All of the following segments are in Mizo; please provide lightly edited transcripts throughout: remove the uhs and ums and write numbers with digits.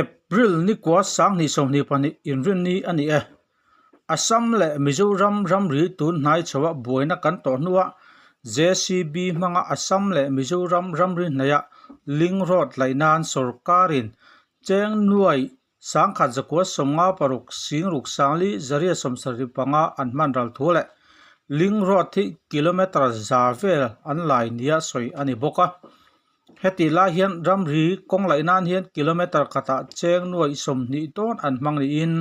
April ni kua 2022 inrinni a ni e. Assam leh Mizoram ramri tun hnai chhoa buaina kan tawh hnuah JCB hmanga Assam leh Mizoram ramri hnaihah link road laih nan sorkarin cheng nuai 1156 6 sangli 175 an hman ral thu leh link road hi kilometre za vel an lai nia sawi a ni bawk a. Heti lai hian ramri kawng laih nan hian kilometre khatah cheng nuai 20 dawn an hmang niin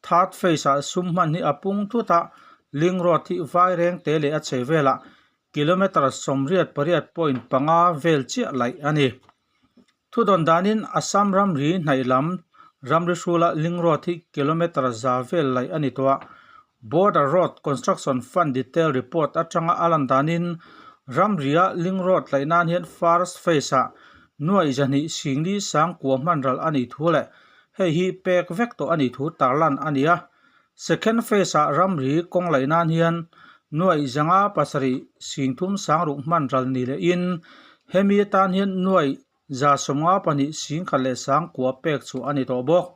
third phase ah sum hman hi a pung thut a, link road hi vai reng te leh a chhe velah kilometre 88.5 vel chiah laih a ni. Thudawn danin Assam ramri hnaih lam ramri hrula link road hi kilometre za vel laih a ni tawh a. Border Road Construction Fund detail report atanga a lan danin ramria link road laih nan hian first phase ah nuai 200 singli 9,000 hman ral a nih thu leh hei hi pek vek tawh a nih thu tarlan a ni a. Second phase ah ramri kawng laih nan hian nuai 507 3 6 hman ral ni lehin hemi atan hian nuai 152 1 leh 9,000 pek chu a ni tawh bawk.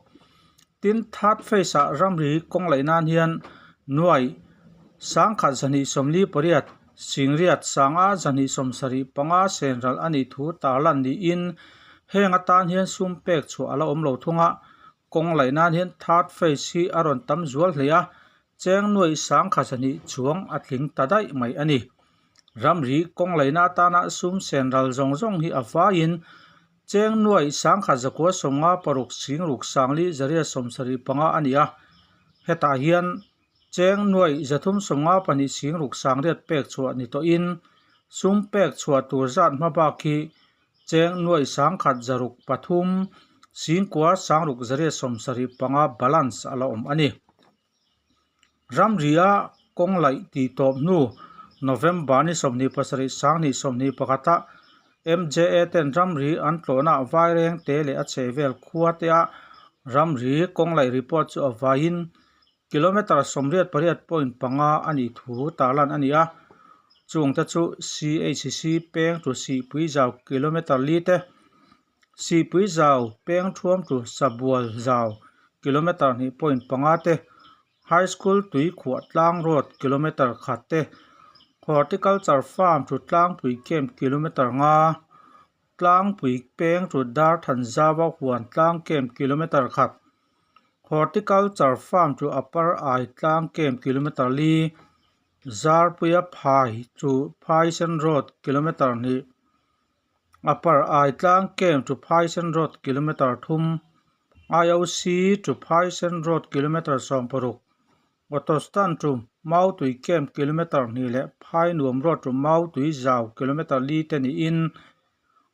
Tin, third phase ah ramri kawng laih nan hian nuai 1,248 8 sanga 275 sen ral a nih thu tarlan niin heng atan hian sum pek chhuah a la awm lo thung a. Kawng laih nan hian third phase hi a rawn tam zual hle a, cheng nuai 1,200 chuang a tling ta daih mai a ni. Ramri kawng laihna atana sum sen ral zawng zawng hi a vaiin cheng nuai 1,956 6 sangli 175 a ni a. Hetah hian cheng nuai 352 6 sangriat pek chhuah ni tawhin sum pek chhuah tur zat hma bak hi cheng nuai 1,603 9 sangruk 175 balance a la awm a ni. Ramria kawng laih tih tawp hnu November ni 27 2021 ah MJA ten ramri an tlawhna vai reng te leh a chhe vel khua te a ramri kawng laih report chu a vaiin kilometre 88.5 a nih thu tarlan a ni a. Chung te chu CHC peng to Sihpui zau kilometre li te, Sihpui zau peng thuam to Sabual zau kilometre 2.5 te, High School tui khuah tlang road kilometre 1 te, Horticulture farm to Tlangpui camp kilometre 5, Tlangpui peng to Darthanzaua huan tlang camp kilometre 1, Horticulture farm to Upper Aitlang camp kilometre li, Zarpuia phai to Phaisen road kilometre 2, Upper Aitlang camp to Phaisen road kilometre 3, IOC to Phaisen road kilometre 16, Auto stand to Mautui camp kilometre 2 leh Phainuam road to Mautui zau kilometre li te niin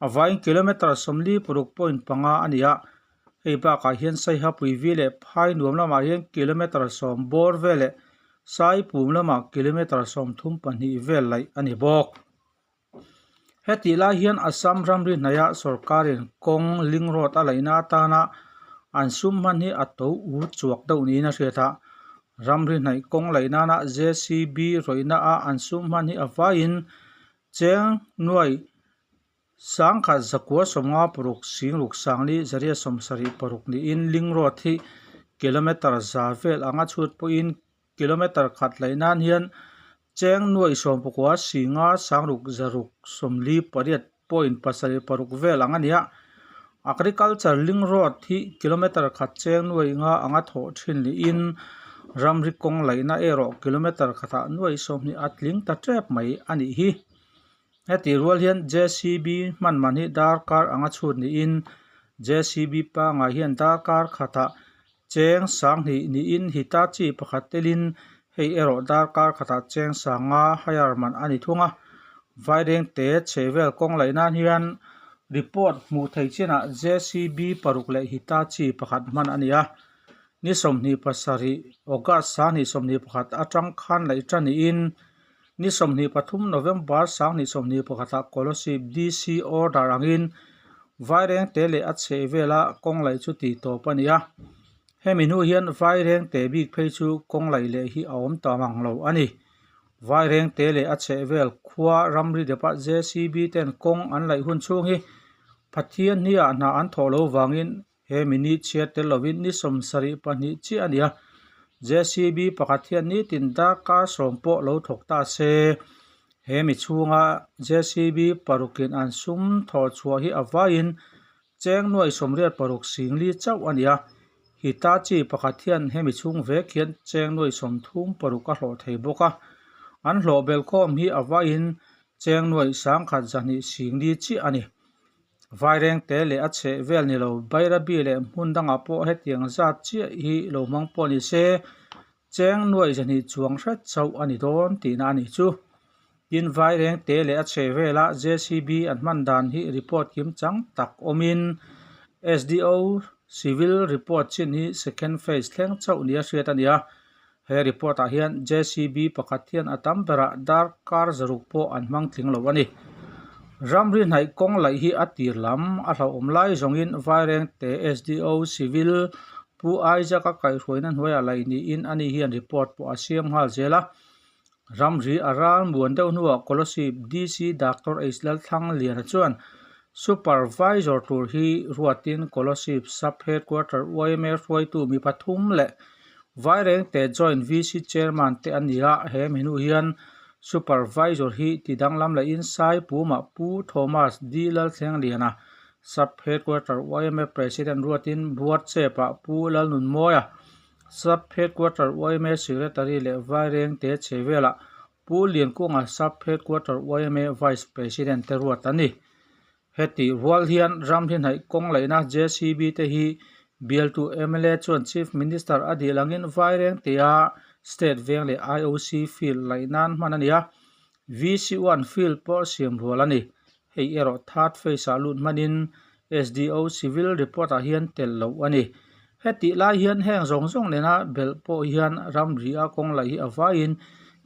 a vaiin kilometre 46.5 a ni a. Hei bakah hian Saihapui vi leh Phainuam lamah hian kilometre 10 bawr vel leh Saipum lamah kilometre 32 vel laih a ni bawk. Heti lai hian Assam ramri hnaihah sorkarin kawng link road a laihna atana an sum hman hi a to u chuak deuh niin a hriat a. Ramri hnaih kawng laih nana JCB rawihna a an sum hman hi a vaiin cheng nuai 1,956 6 sangli 176 niin link road hi kilometre za vel anga chhut pawhin kilometre khat laih nan hian cheng nuai 19 singa sangruk zaruk 48.76 vel ang a ni a. Agriculture link road hi kilometre khat cheng nuai 5 anga thawh thin niin ramri kawng laihna erawh kilometre khatah nuai 20 a tling ta tep mai a nih hi. Heti rual hian JCB hman man hi darkar anga chhut niin JCB pangai hian darkar khatah cheng 2000 niin Hitachi pakhat telin hei erawh darkar khatah cheng 500 hire man a ni thung a. Vaireng te chhe vel kawng laih nan hian report hmuh thei chinah JCB paruk leh Hitachi pakhat hman a ni a. Ni 27 August 2021 atang khan laih tan niin ni 23 November 2021 ah Kolasib DC order angin vaireng te leh a chheh vela kawng laih chu tih tawp a ni a. Hemi hnu hian vaireng te bik phei chu kawng laih leh hi a awm ta mang lo a ni. Vaireng te leh a chheh vel khua ramri depah JCB ten kawng an laih hun chhung hi Pathian hniah hna an thawh lo vangin He mi ni chhiar tel lovin ni 72 chiah a ni a, JCB pakhat hian nitin darkar sawm pawh lo thawk ta se. He mi chhunga JCB parukin an sum thawh chhuah hi a vaiin cheng nuai 86 singli chauh a ni a, Hitachi pakhat hian hemi chhung vek hian cheng nuai 36 a hlawh thei bawk a, an hlawh belkhawm hi a vaiin cheng nuai 1100 singli chiah a ni. Vairengte leh a chheh vel ni lo Bairabi leh hmun dangah pawh hetiang zat chiah hi lo hmang pawh ni se, cheng nuai 200 chuang hret chauh a ni dawn tihna a nih chu. Tin, Vairengte leh a chheh vela JCB an hman dan hi report kim chang tak awmin SDO Civil report chin hi second phase thleng chauh nia hriat a ni a. He report ah hian JCB pakhat hian a tam berah darkar 600 pawh an hmang tling lo a ni. Ramri hnaih kawng laih hi a tir lam a hlauhawm lai zawngin Vairengte SDO Civil Pu Isaac a kaihhruaina hnuaiah laih niin ani hian report pawh a siam nghal zel a. Ramri a ral muan deuh hnuah Kolasib DC Doctor H Lalthlangliana chuan Supervisor tur hi ruatin Kolasib Sub Headquarter yma hruaitu mi pathum leh Vairengte Joint VC Chairman te an ni a, he mi hnu hian Supervisor hi ti danglam lehin Saipumah Pu Thomas D Lalthlengliana Sub Headquarter yma President ruatin Buarchepah Pu Lalnunmawia Sub Headquarter yma Secretary leh Vairengte chhevelah Pu Liankunga Sub Headquarter yma Vice President te ruat a ni. Hetih rual hian ramri hnaih kawng laihna JCB te hi bialtu mla chuan Chief Minister a dil angin Vairengtea State veng leh IOC field laih nan hman a ni a, VC1 field pawh siam rual a ni. Hei erawh third phase ah lut hmanin SDO civil report ah hian telh loh a ni. Hetih lai hian heng zawng zawng nena belh pawh hian ramri a kawng laih hi a vaiin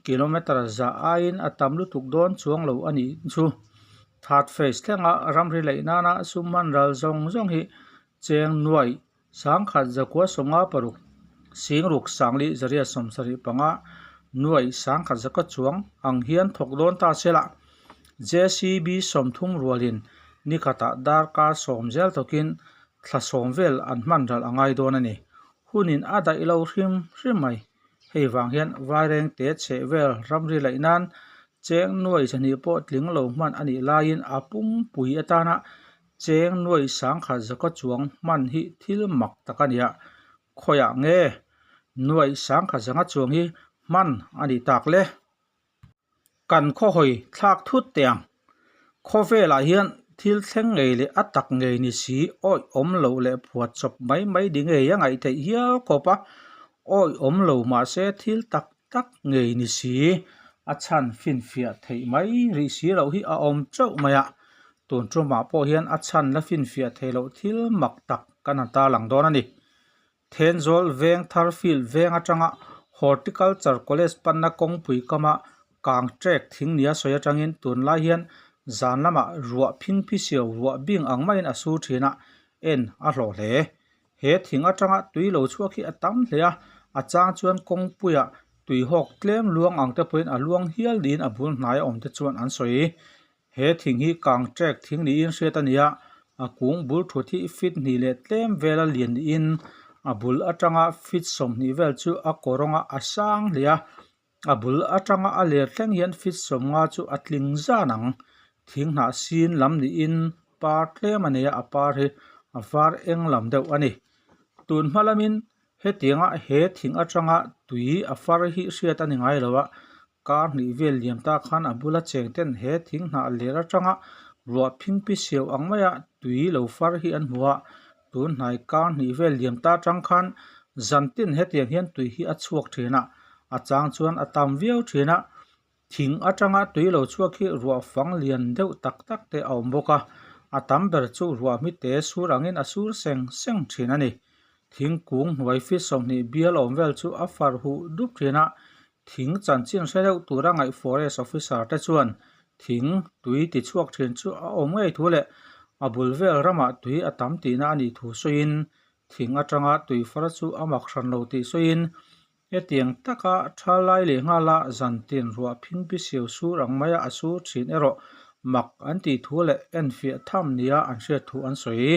kilometre za aiin a tam lutuk dawn chuang lo a nih chu. Third phase thlenga ramri laih nana sum hman ral zawng zawng hi cheng nuai 1956 singruk sangli 875 nuai 1100 chuang ang hian thawk dawn ta se lah. JCB 30 rualin nikhatah darkar 10 zel thawkin thla 10 vel an hman ral a ngai dawn a ni. Hunin a daih lo hrim hrim mai. Hei vang hian Vairengte chheh vel ramri laih nan cheng nuai 200 pawh tling lo hman a nih laiin a pumpui atana cheng nuai 1100 chuang hman hi thil mak tak a ni a, khawiah nge nuai 1100 chuang hi hman a nih tak le? Kan khawhawi thlak thut teh ang. Khawvelah hian thil thleng ngei leh a tak ngei ni si awih awm loh leh phuat chawp mai mai ni ngei a ngaih theih hial khawp a, awih awm lo mahse thil tak tak ngei ni si a chhan finfiah theih mai rih si loh hi a awm chauh mai a, tun tumah pawh hian a chhan la finfiah theih loh thil mak tak kan han tarlang dawn a ni. Thenzawl veng thar field veng atanga Horticulture College panna kawngpui kama kang trek thing nia sawi atangin tunlai hian zan lamah ruah phingphi siau ruah bing ang maiin a sur thin a, en a hlawh hle. He thing atanga tui lo chhuak hi a tam hle a, a chang chuan kawngpuiah tui hawk tlem luang ang te pawhin a luang hial niin a bul hnai a awm te chuan an sawi. He thing hi kang trek thing niin hriat a ni a, a kung bul thut hi feet hnih leh tlem vela lian niin a bul atanga feet 20 vel chu a kaw rawnga a sang hle a, a bul atanga a ler thleng hian feet 50 chu a tling zan ang. Thing hnah sin lam niin par tlem a nei a, a par hi a var eng lam deuh a ni. Tun hma lamin hetianga he thing atanga tui a far hi hriat a ni ngai lo a, Kar hnih vel liam ta khan a bula cheng ten he thing hnah ler atanga ruah phingphi siau ang maia tui lo far hi an hmu a, tun hnai kar hnih vel liam ta atang khan zan tin hetiang hian tui hi a chhuak thin a, a chang chuan a tam viau thin a, thing atanga tui lo chhuak hi ruah fang lian deuh tak tak te a awm bawk a, a tam ber chu ruah hmite sur angin a sur seng seng thin a ni. Thingkung hnuai feet 20 bial awm vel chu a far huh dup thin a, Thing chanchin hre deuh tura ngaih Forest Officer te chuan thing tui ti chhuak thin chu a awm ngei thu leh a bul vel ramah tui a tam tihna a nih thu sawiin thing atanga tui far chu a mak hran lo tih sawiin hetiang taka tha lai leh nghala zantin ruah phingpi siau sur ang maia a sur thin erawh mak an tih thu leh enfiah tham nia an hriat thu an sawi.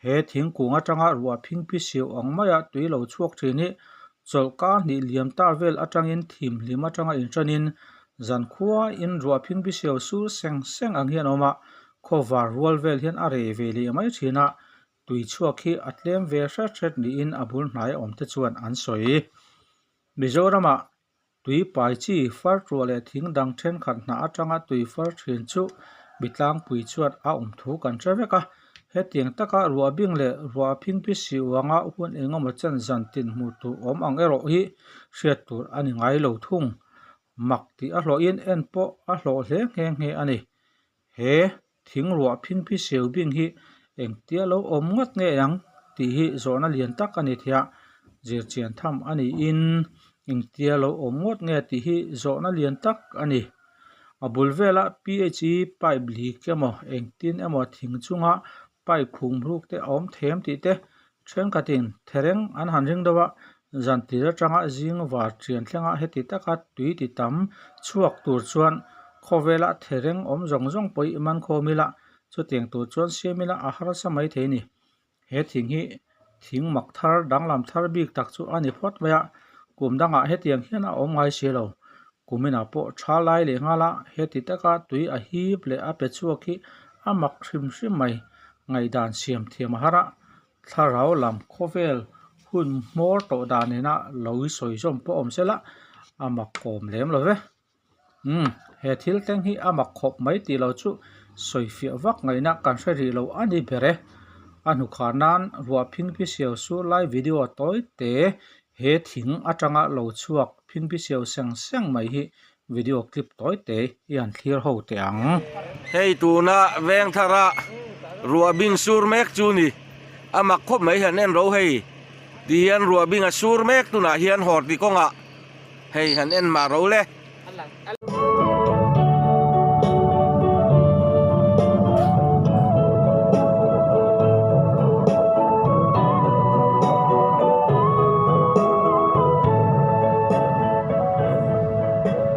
He thingkung atanga ruah phingphi siau ang maia tui lo chhuak thin hi chawlhkar hnih liam ta vel atangin thim hlim atanga inhranin zankhuain ruah phingphi siau sur seng seng ang hian a awm a, khawvar rual vel hian a reh ve leh mai thin a, tui chhuak hi a tlem ve hret hret niin a bul hnai awm te chuan an sawi. Mizoramah Tui pai chi far tuah leh thing dang thenkhat hnah atanga tui far thin chu mi tlangpui chuan a awm thu kan hre vek a. Hetiang taka ruah bing leh ruah phingphi si uanga hun engemaw chen zan tin hmuh tur awm ang erawh hi hriat tur a ni ngai lo thung. Mak tih a hlawhin en pawh a hlawh hle nghe nghe a ni. He thing ruah phingphi siau bing hi engtia lo awm ngawt nge ang tih hi zawhna lian tak a ni thei a, zirchian tham a niin engtia lo awm ngawt nge tih hi zawhna lian tak a ni. A bul vela phe pipe leak emaw engtin emaw thing chunga pipe khum ruk te a awm them tih te thenkhatin thereng an han ring deuh a, zan tir atanga zing var thian thlenga heti taka tui ti tam chhuak tur chuan khawvela thereng awm zawng zawng pawh i man khawm ila chutiang tur chuan siam ila a harsa mai thei a ni. He thing hi thing mak thar danglam thar bik tak chu a ni phawt mai a, kum dangah hetiang hian a awm ngai si lo. Kuminah pawh tha lai leh nghal a, heti taka tui a hip leh a pe chhuak hi a mak hrim hrim mai. Ngaihdan siam thiam a har a, thlarau lam khawvel hun hmawr tawh dan nena lo i sawi zawm pawh awm sela a mak kawm lem lo ve. Umm, he thil thleng hi a mak khawp mai tih lo chu sawi fiah vak ngaihna kan hre rih lo a ni ber e. A hnukhar nan ruah phingphi siau sur lai video tawi te He thing atanga lo chhuak phingphi siau seng seng mai hi video clip tawi te i han thlir ho teh ang. Hei tuna veng thara ruah bing sur mek chu ni a mak khawp mai han en ro hei ti hian ruah bing a sur mek tunah hian hawrti kawngah hei han en mah ro le.